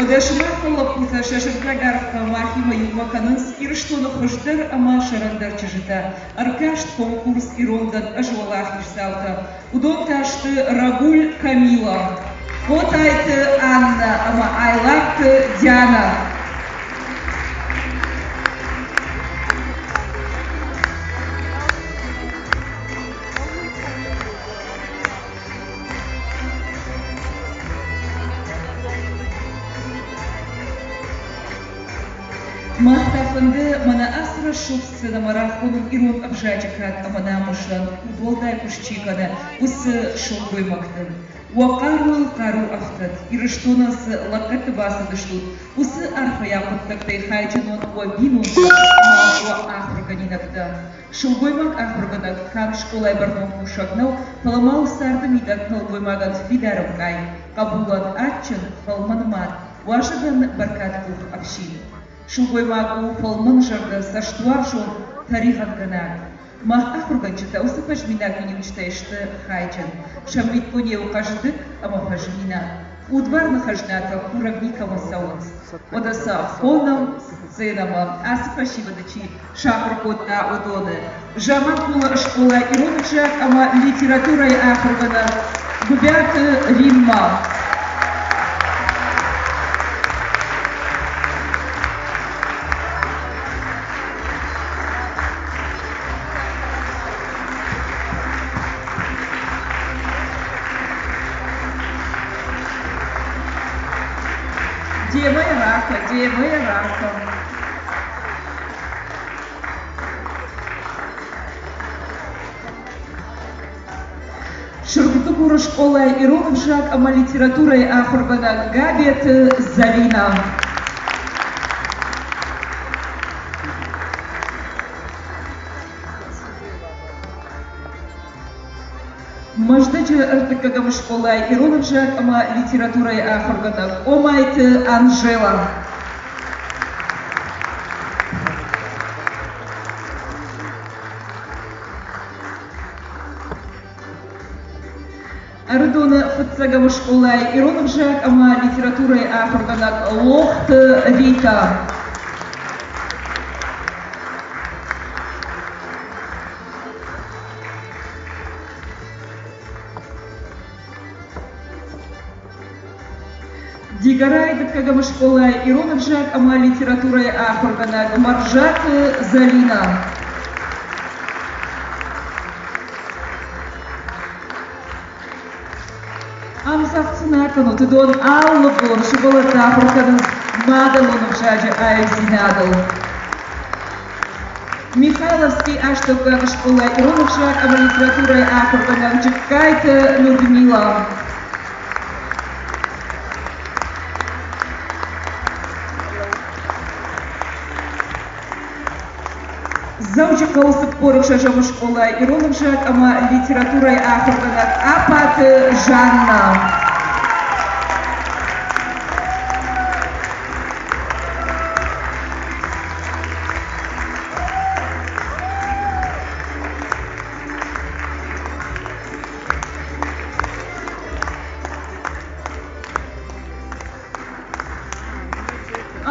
Уӕдӕ сымахмӕ лӕппутӕ сӕ зӕрдиаг арфӕ махимӕ иумӕ кӕнынц Ирыстоны хуыздӕр ӕмӕ сӕрӕндӕр чызджытӕ. Ӕркаст конкурс «Ирон дӕн ӕз» уӕлахиздзаутӕ. Уыдон та сты Рагуль Камила, Хъотайты Аннӕ ӕмӕ Айларты Дианӕ. Мах та фӕнды мӕнӕ ацы рӕсугъд сценӕмӕ рахонын ирон ӕвзаджы кад ӕмӕ намысӕн удуӕлдай куыст чи кӕны, уыцы сылгоймӕгты. Уӕ хъаруйыл хъару ӕфтӕд, Ирыстонӕн цы лӕггӕдты бацыдыстут, уыцы арфӕйаг хъуыддӕгтӕй хайджын уӕнт уӕ бинонтӕ ӕмӕ уӕ ахуыргӕнинӕгтӕ. Сылгоймаг ахуыргӕнӕг канд скъолайы бӕрнон кусӕг нӕу, фӕлӕ ма у царды мидӕг нӕлгоймагӕн фидар ӕмкъай, хъӕбулӕн адджын, фӕлмӕн мад, уазӕгӕн бӕркадкъух ӕфсин. Сылгоймаг у фӕлмӕнзӕрдӕ, цӕстуарзон, тӕригъӕдгӕнаг. Мах ахуыргӕнджытӕ уыцы фӕзминаг миниуджытӕй сты хайджын. Сӕ миддуне у хъӕздыг ӕмӕ фӕзминаг. Удварны хӕзнатӕ курӕг никӕмӕ цӕуынц. Уӕдӕ сӕ хонӕм сценӕмӕ, ацы фӕсивӕды чи сахуыр кодта, уыдоны. Заманхъулы скъолайы ирон ӕвзаг ӕмӕ литературӕйы ахуыргӕнӕг Гуыбиаты Риммӕ. Демӕ ракӕ, демӕ ракӕ. Сырх-Дыгуры скъолайы ирон ӕвзаг ӕмӕ литературӕйы ахуыргӕнӕг Габеты Зӕлинӕ. Мӕздӕджы ӕртыккӕгӕм скъолайы ирон ӕвзаг ӕмӕ литературӕйы ахуыргӕнӕг Къомайты Анжела. Ӕрыдоны фыццӕгӕм скъолайы ирон ӕвзаг ӕмӕ литературӕйы ахуыргӕнӕг Лохты Рита. Дигорайы дыккӕгӕм скъолайы ирон ӕвзаг ӕмӕ литературӕйы ахуыргӕнӕг Мӕрзаты Зӕлинӕ. Ӕмдзӕгъд цы нӕ кӕнут, уыдон алы бон сывӕллӕттӕ ахуыр кӕнынц мадӕлон ӕвзаджы аивдзинадыл. Михайловский астӕуккаг скъолайы ирон ӕвзаг ӕмӕ литературӕйы ахуыргӕнӕг Джыккайты Людмила. Дзӕуджыхъӕуы 46-ӕм скъолайы ирон ӕвзаг ӕмӕ литературӕйы ахуыргӕнӕг Апаты Жанна.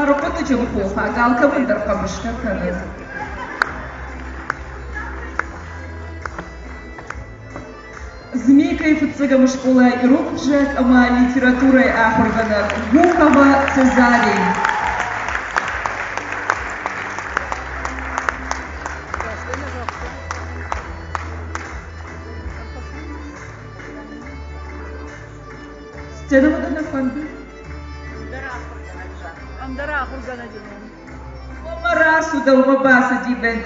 Ӕрхъуыдыджын хохаг алкӕмӕн дӕр хъӕбыстӕ кӕны. Змейкӕйы фыццӕгӕм скъолайы ирон ӕвзаг ӕмӕ литературӕйы ахуыргӕнӕг Гукова Цезарий. Сценӕмӕ дӕ нӕ фӕнды? Ӕндӕр ахуыргӕнӕджы ном. Уымӕ рацу, дӕумӕ бацыди Бен.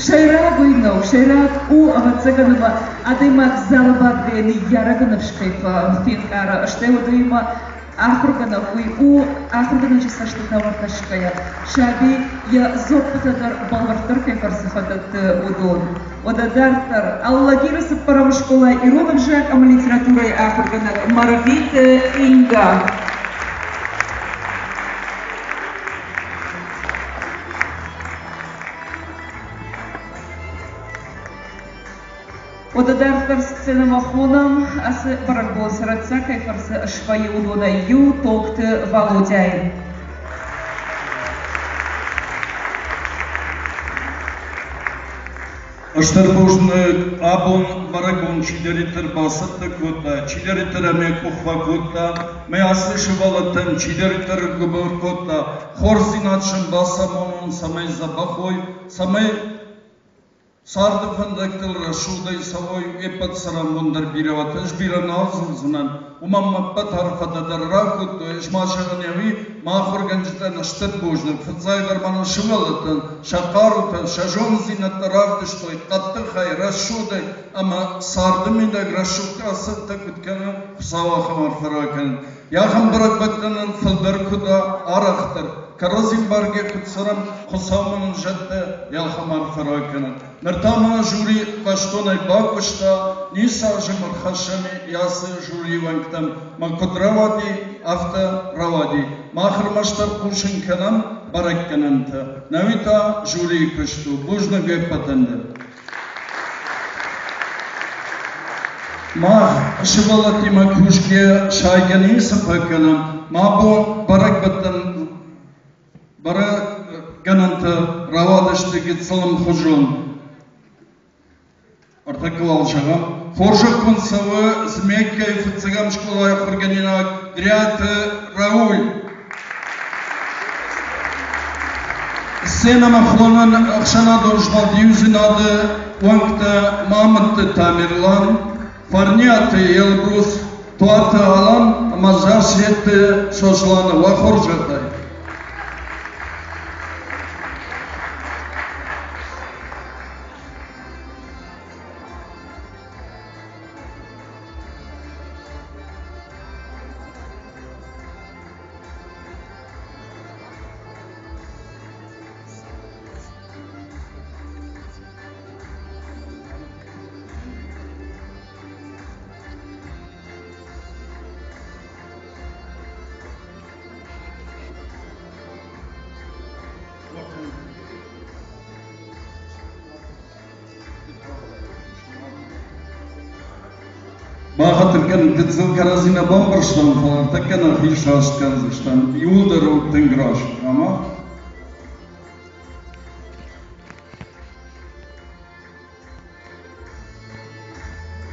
Сӕйраг уый нӕу, сӕйраг у, ӕвӕццӕгӕн, ӕмӕ адӕймаг залы бадгӕйӕ ныййарӕгы ныфс кӕй фенкъары, стӕй уыдоимӕ ахуыргӕнӕг уый у, ахуыргӕнӕджы цӕстытӕм ӕркӕсгӕйӕ, саби йӕ дзуӕппытӕ дӕр бӕлвырддӕр кӕй фӕрцы фӕдӕтты, уыдон. Уӕдӕ дарддӕр Алагиры цыппӕрӕм скъолайы ирон ӕвзаг ӕмӕ литературӕйы ахуыргӕнӕг Мӕргъиты Инга. Уӕдӕ дарддӕр сценӕмӕ хонӕм ацы бӕрӕгбон цӕрӕццаг кӕй фӕрцы свӕййы, уыдонӕй иу Токты Валодяйы. Стыр бузныг, абон бӕрӕгбон чидӕриддӕр бацӕттӕ кодта, чидӕриддӕр ӕм йӕ къух фӕкодта, мӕ ацы сывӕллӕттӕн чидӕриддӕр гуыбыр кодта, хорздзинад сын бацамонон, цӕмӕй дзӕбӕх уой, цӕмӕй царды фӕндӕгтыл рӕсугъдӕй цӕуой, уе ппӕт цӕрӕнбон дӕр бирӕ уӕд. Ӕз бирӕ нал дзурдзынӕн, уымӕн мӕ ӕппӕт арфӕтӕ дӕр ракодтой. Ӕз ма зӕгъын ӕви мӕ ахуыргӕнджытӕн стыр бузныг. Фыццагдӕр мӕнӕн сывӕллӕттӕн сӕ хъарутӕ, сӕ зонддзинӕдтӕ равдыстой хъӕддыхӕй, рӕсугъдӕй ӕмӕ царды мидӕг рӕсугъд ацӕттӕ куыд кӕны, Хуыцау ахӕм арфӕ ракӕнӕд. Ахӕм бӕрӕгбӕттӕнӕн фылдӕр куыд арӕхдӕр, кӕрӕдзи мбаргӕ куыд цӕрӕм, Хуыцау мын зӕдтӕ ахӕм арфӕ ракӕнӕд. Ныр та мӕ жюри бӕстонӕй бакуыста, ницы азым ӕрхӕссӕн и ацы жюрийы уӕнгтӕм. Мӕ куыд рауади, афтӕ рауади. Мах ӕрмӕстдӕр хъусын кӕнӕм бӕрӕггӕнӕнтӕ. Науи та жюрийы куыст у. Бузныг уе ппӕтӕн дӕр. Мах сывӕллӕттимӕ кусгӕ сайгӕ ницы фӕкӕнӕм. Мӕ бон бӕрӕгбӕттӕн бӕрӕггӕнӕнтӕ рауадысты гыццыл ӕмхуызон. Ӕртӕккӕ уал зӕгъӕм, хорзӕхгонд цӕуы Змейкӕйы фыццӕгӕм скъолайы ахуыргӕнинаг Дриаты Рауль. Сценӕмӕ хонӕн ӕхсӕнадон змӕлд Иудзинады уӕнгтӕ Мамытты Тамерлан, Фӕрниаты Елбрус, Туаты Алан ӕмӕ Зассеты Сосланы. Уӕ хорзӕхӕй! Бахатыр кӕн, гыццыл кӕрӕдзи нӕ бамбӕрстам, фӕлӕ ӕртӕккӕ нӕхи сраст кӕндзыстӕм. Иууылдӕр у тынг раст, ӕмӕ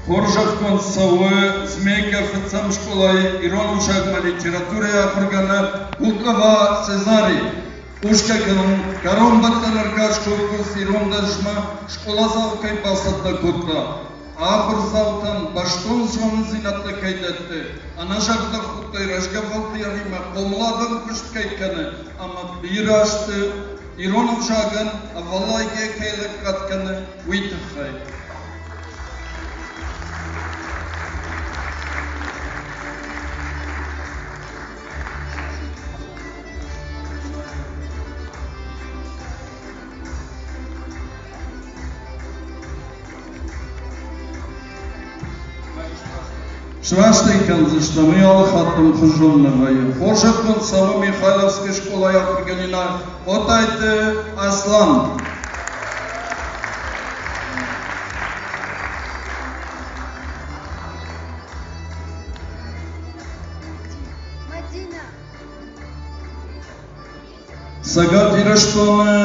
Хорзӕхгонд цӕуы Змейкӕ фыццӕм скъолайы ирон ӕвзагмӕ литературӕйы ахуыргӕнӕг Кулкова Цезари. Хъусгӕ кӕнын, кӕронбӕттӕн ӕркаст конкурс ирон дӕсмӕ скъоладзау кӕй бацӕттӕ кодта, ахуырдзаутӕн бӕстон зонындзинӕдтӕ кӕй дӕтты, ӕнӕзӕрдӕхудтӕй рӕзгӕ фӕлтӕримӕ хъомыладон куыст кӕй кӕны ӕмӕ бирӕ азты ирон ӕвзагӕн ӕвӕллайгӕ кӕй лӕггад кӕны, уый тыххӕй. Сраст ӕй кӕндзыстӕм, уый алы хатт ӕмхуызон нӕ вӕййы. Хорзӕхгонд цӕуы Михайловскы скъолайы ахуыргӕнинаг Хъотайты Аслан. Цӕгат Ирыстоны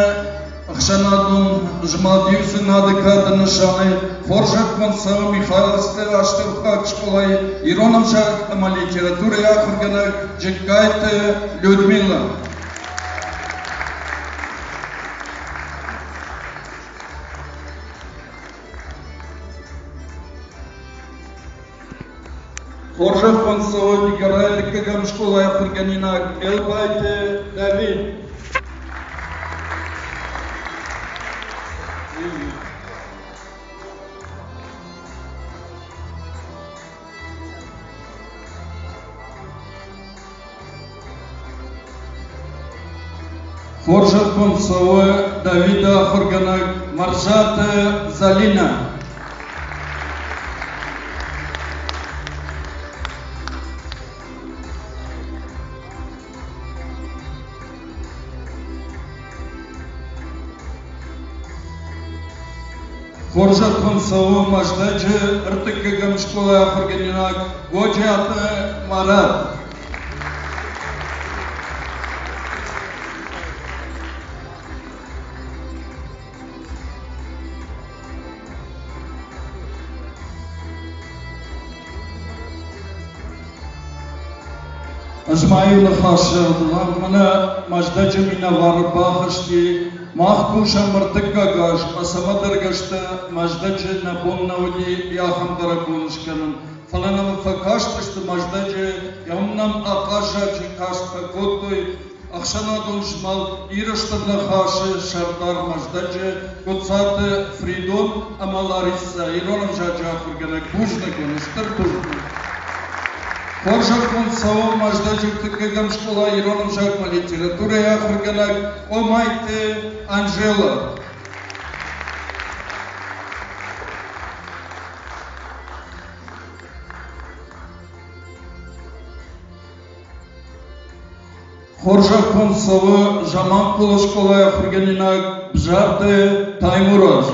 ӕхсӕнадон змӕлд Иудзинады кады нысанӕй хорзӕхгонд цӕуы Михайловскы астӕуккаг скъолайы ирон ӕвзаг ӕмӕ литературӕйы ахуыргӕнӕг Джыккайты Людмила. Хорзӕхгонд цӕуы Дигорайы дыккӕгӕм скъолайы ахуыргӕнинаг Елбайты Давид. Хорзӕхгонд цӕуы Давиды ахуыргӕнӕг Мӕрзаты Зӕлинӕ. Хорзӕхгонд цӕуы Мӕздӕджы ӕртыккӕгӕм скъолайы ахуыргӕнинаг Годжиаты Марат. Ӕз ма иу ныхас зӕгъдзынӕн, мӕнӕ Мӕздӕджы минӕвары бахызти, мах кусӕм ӕртыккаг аз, ӕмӕ цӕмӕдӕр гӕсгӕ Мӕздӕджы нӕ бон нӕ уыди ахӕм бӕрӕгбон скӕнын. Фӕлӕ нӕм фӕкастысты Мӕздӕджы, уым нӕм ахъаззаджы каст фӕкодтой ӕхсӕнадон змӕлд Иры Стыр Ныхасы сӕрдар Мӕздӕджы Гуцаты Фридон ӕмӕ Ларисӕ, ирон ӕвзаджы ахуыргӕнӕг. Бузныг уын, стыр бузныг. Хорзӕхгонд цӕуы Мӕздӕджы ӕртыккӕгӕм скъолайы ирон ӕвзагмӕ литературӕйы ахуыргӕнӕг Къомайты Анжела. Хорзӕхгонд цӕуы Заманхъулы скъолайы ахуыргӕнинаг Бзарты Таймураз.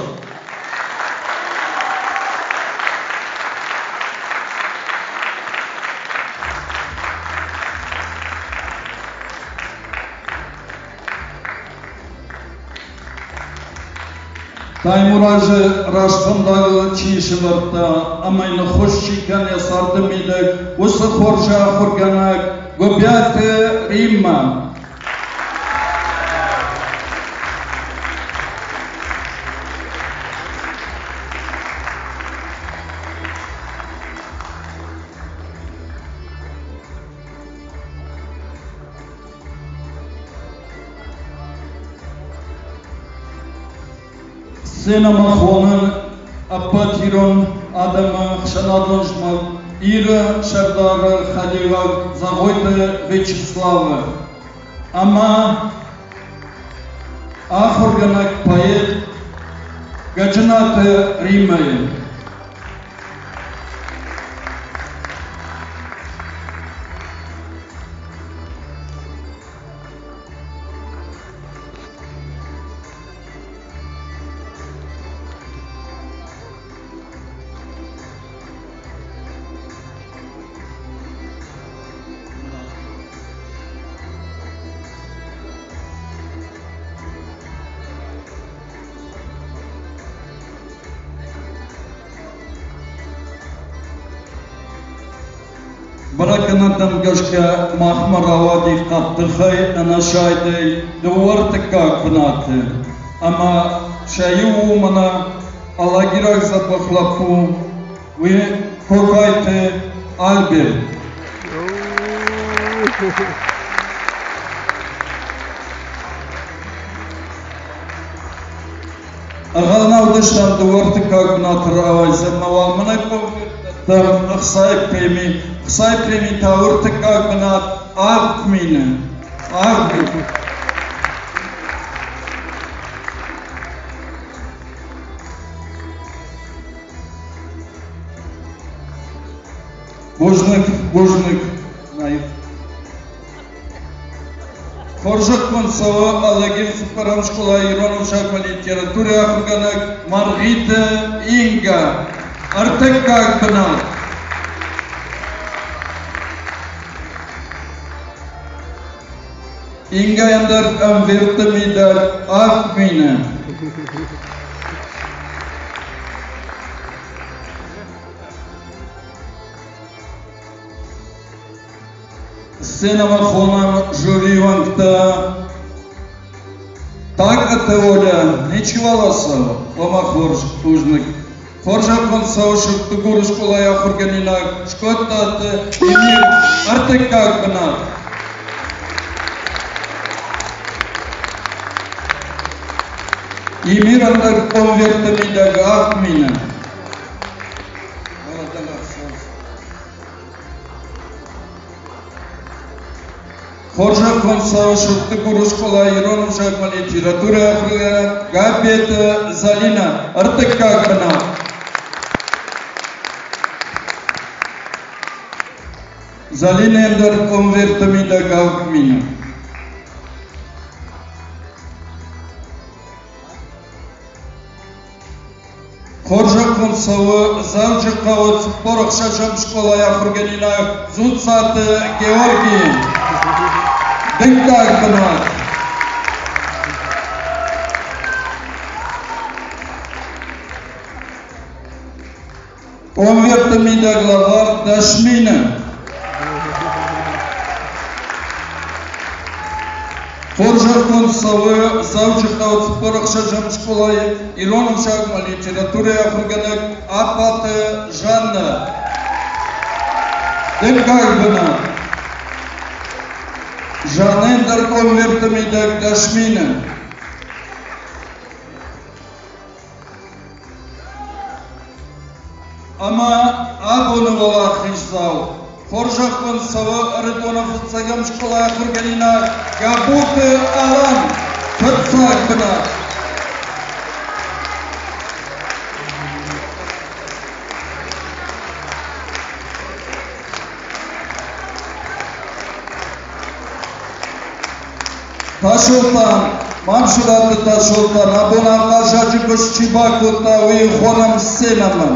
Таймуразы рӕстфӕндагыл чи сӕвӕрдта ӕмӕ йын ӕххуыс чи кӕны йӕ царды мидӕг, уыцы хорз ахуыргӕнӕг Гуыбиаты Риммӕ. Сценӕмӕ хонын ӕппӕт ирон адӕмы ӕхсӕнадон змӕлд Иры сӕрдары хӕдивӕг Зӕгъойты Вячеславы ӕмӕ ахуыргӕнӕг поэт Гӕджынаты Риммӕйы. Бӕрӕггӕнӕнтӕм гӕсгӕ махмӕ рауади хъӕддыхӕй ӕнӕсайдӕй дыууӕртыккаг бынаты, ӕмӕ сӕ иу у мӕнӕ алагираг дзӕбӕх лӕппу, уый Кокайты Альберт. Ӕгъӕлнӕудыстӕм дыууӕртыккаг бынаты рауайдзӕн мӕ уал мӕнӕ дӕр ӕхцайы преми. Ӕхцайы преми та ӕртыккаг бынат 7 000. 7 000. Бузныг, бузныг, Наив. Хорзӕхгонд цӕуы Алагиры цыппӕрӕм скъолайы ирон ӕвзагмӕ литературӕйы ахуыргӕнӕг Мӕргъиты Инга. Ӕртыккаг бынат. Ингайӕн дӕр ӕмверты мидӕг 7 000. Сценӕмӕ хонӕм жюрийы уӕнгтӕ Тагъдты Оля, ничиуал ацӕуы, ома хорз, бузныг. Хорзӕхгонд цӕуы Сырддыгуры скъолайы ахуыргӕнинаг Скъодтаты Эмир, ӕртыккаг бынат. Эмир ӕндӕр конверты мидӕг 7 000. Хорзӕхгонд цӕуы Сырддыгуры скъолайы ирон ӕвзагмӕ литературӕйы ахуыргӕнӕг Габеты Залинӕ, ӕртыккаг бынат. Залинӕйӕн дӕр конверты мидӕг 7 000. цӕуы Дзӕуджыхъӕуы 46-ӕм скъолайы ахуыргӕнинаг Дзуццаты Георги. Дыккаг бынат. Конверты мидӕг лӕвӕрд 10 000. Хорзӕхгонд цӕуы Дзӕуджыхъӕуы 46-ӕм скъолайы ирон ӕвзагмӕ литературӕйы ахуыргӕнӕг Аппаты Жаннӕ. Дыккаг бынат. Жаннӕйӕн дӕр конверты мидӕг 10 000. Ӕмӕ абоны уӕлахиздзау хорзӕхгонд цӕуы Ӕрыдоны фыццӕгӕм скъолайы ахуыргӕнинаг Габуты Алан, фыццаг бынат. Тасолтан, Мамсыраты Тасолтан, абон ахъаззаджы куыст чи бакодта, уый хонӕм сценӕмӕ.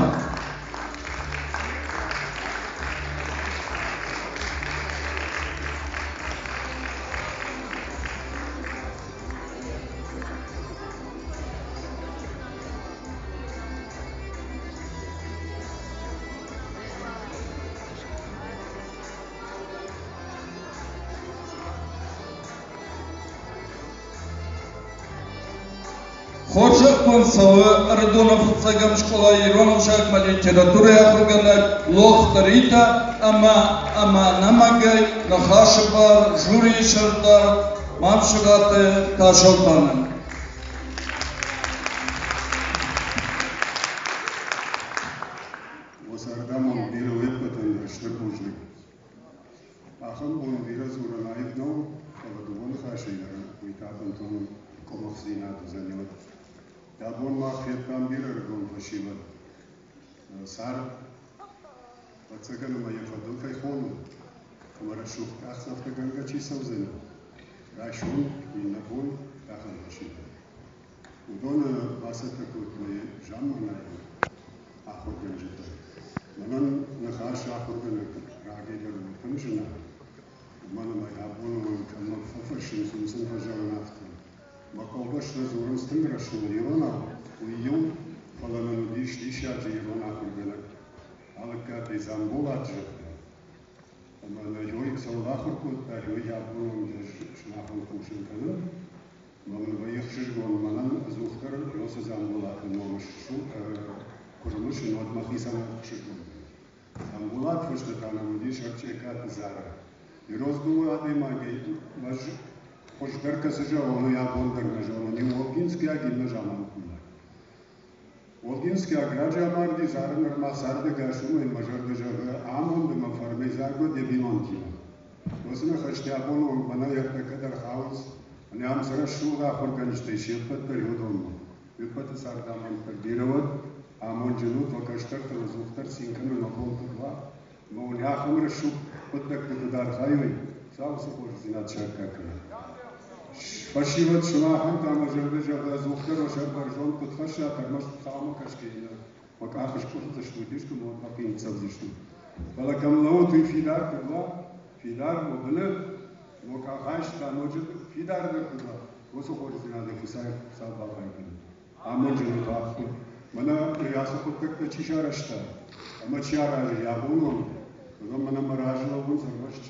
Хорзӕхгонд цӕуы Ӕрыдоны фыццӕгӕм скъолайы ирон ӕвзагмӕ литературӕйы ахуыргӕнӕг Лохты Ритӕ ӕмӕ ӕнӕмӕнгӕй ныхасы бар жюрийы сӕрдар Мамсыраты Тасолтанӕн. Уӕ цардамонд бирӕ уе ппӕтӕн дӕр стыр бузныг. Ахӕм бон бирӕ дзурын аив нӕу, фӕлӕ дыууӕ ныхасӕй дӕр уый та бынтон къуылыхдзинад уыдзӕни уӕд. Дӕ бон мах федтам бирӕ ӕрыгон фӕсивӕд. Цард, ӕвӕццӕгӕн ӕмӕ йӕ фӕдыл кӕй хоны, ӕмӕ рӕсугъд къахдзӕфтӕгӕнгӕ чи цӕудзӕни, райсом, иннӕ бон ахӕм фӕсивӕд. Уыдоны бацӕттӕ кодтой замманайы ахуыргӕнджытӕ. Мӕнӕн ныхас ахуыргӕнӕг рагӕй дӕр у тынг зынаргъ, уымӕн ӕмӕ абоны онг кӕмӕ фӕфӕрсынц, уым сын фӕзӕгъын афтӕ. Мӕ хъӕубӕстӕ дзурынц тынг рӕсугъд иронау, уый иу, фӕлӕ нын уыдис диссаджы ирон ахуыргӕнӕг Алыккатӕй Дзамболат, зӕгъгӕ. Ӕмӕ нӕ Ёй цӕуыл ахуыр кодта, Ёй абоны онг ӕз сымахӕн хъусын кӕнын. Мӕ мын вӕййы ӕхсызгон, мӕнӕн ӕдзухдӕр Иосы Дзамболаты ном куы рымысын, уӕд мӕхицӕн ӕхсызгон вӕййы. Дзамболат фӕстӕ та нӕм уыдис Ӕрчъеккаты Зара. Ирон дыууӕ адӕймагӕй ӕз хуыздӕр кӕцы зӕгъон, уый абон дӕр нӕ зонын. Иу олгинскийаг, иннӕ заманхъулаг. Олгинскийаг раджы амарди, Зара нырма цардӕгас у, мӕ зӕрдӕ зӕгъы, амонд ӕмӕ фӕрнӕйдзаг уӕд йӕ бинонтимӕ. Уыцы ныхӕстӕ абоны онг мӕнӕ ӕртӕккӕ дӕр хауынц, мӕнӕ ам цы рӕсугъд ахуыргӕнджытӕй се ппӕт дӕр уыдонмӕ. Уе ппӕты цардамӕндтӕ бирӕ уӕд, амондджын ут, уӕ кӕстӕртыл ӕдзухдӕр цин кӕнын уӕ бон куыд уа, ӕмӕ уын ахӕм рӕсугъд хъуыддӕгты куыд архайой, Хуыцау уыцы хорздзинад саккаг кӕнӕд. Фӕсивӕд, сымахӕн та мӕ зӕрдӕ зӕгъы, ӕдзухдӕр уӕ сӕр бӕрзонд куыд хӕссат, ӕрмӕст Хуыцаумӕ кӕсгӕйӕ нӕ, уӕ къах скъуырдзыстут, искуы уӕ хъин ныццӕвдзыстут. Фӕлӕ кӕм лӕуут, уый фидар куыд уа, фидар уӕ быны, ног къахайст та ноджы фидардӕр куыд уа, уыцы хорздзинадӕй Хуыцау бахай кӕнӕд. Амонджын ут афтӕ. Мӕнӕ ацы хъуыддӕгтӕ чи сарӕзта ӕмӕ чи аразы йӕ абоны онг, уыдон мӕнӕ мӕ разы лӕууынц, ӕрмӕст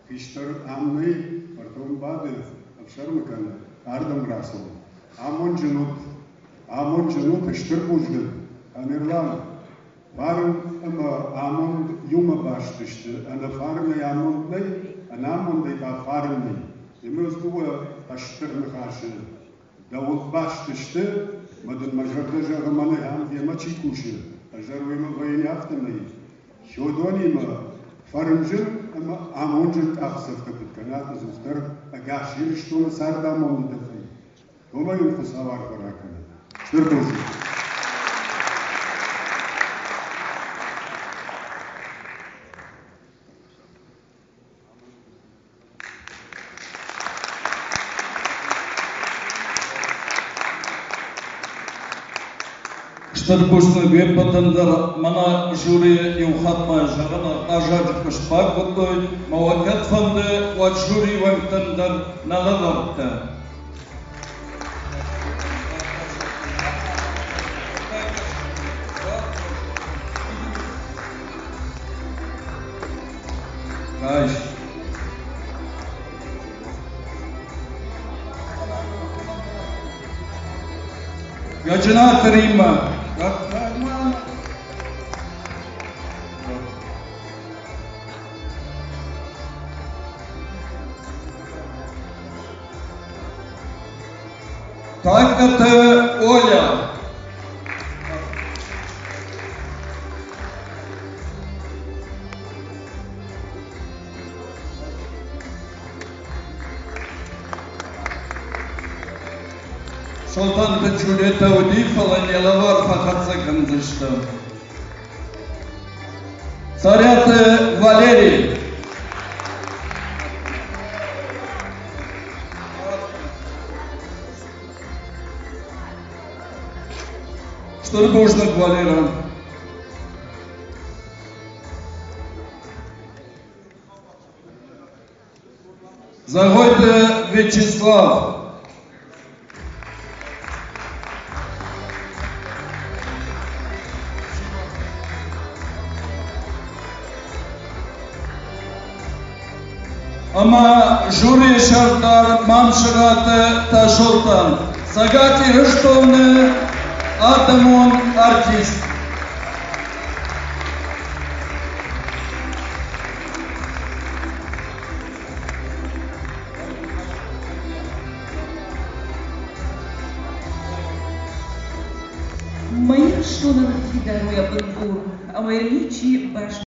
хистӕр ам нӕй, ӕртон бады, ӕфсӕрмы кӕны, ардӕм рацӕуы. Амонджын ут, амонджын ут, стыр бузныг, Тамерлан. Фарн ӕмӕ амонд иумӕ баст сты, ӕнӕ фарнӕй амонд нӕй, ӕнӕ амондӕй та фарн нӕй. Ӕмӕ дыууӕ стыр ныхасы дӕуыл баст сты, ӕмӕ дын мӕ зӕрдӕ зӕгъы, мӕнӕ ам демӕ чи кусы, ӕз дӕр уемӕ вӕййын афтӕмӕй. Сёдонимӕ фӕрнджын ӕмӕ амонджын къахдзӕфтӕ куыд кӕнат, ӕдзухдӕр ӕгас Ирыстоны цардамонды тыххӕй, уымӕ йын Хуыцау арфӕ ракӕнӕд. Стыр бузныг! Стыр Стыр бузныг уе ппӕтӕн дӕр, мӕнӕ жюри иу хатт ма зӕгъын, ахъаззаджы куыст бакодтой, мӕ уӕ кӕд фӕнды, уӕд жюрийы уӕнгтӕн дӕр нӕ лӕвӕрттӕ. Райс. Гӕджынаты Риммӕ. Тайкаты Оля. Солтанты Джульеттӕ уыди, фӕлӕ не лӕвар фӕхӕццӕ кӕндзыстӕм. Цӕрӕты Валерий. Стыр бузныг, Валера. Зӕгъойты Вячеслав. Ӕмӕ жюрийы сӕрдар Мамсыраты Тасолтан, Цӕгат Ирыстоны адӕмон артист. Мӕ Ирыстонӕн фидар у йӕ бындур, ӕмӕ йӕ ничи базмӕлдзӕн.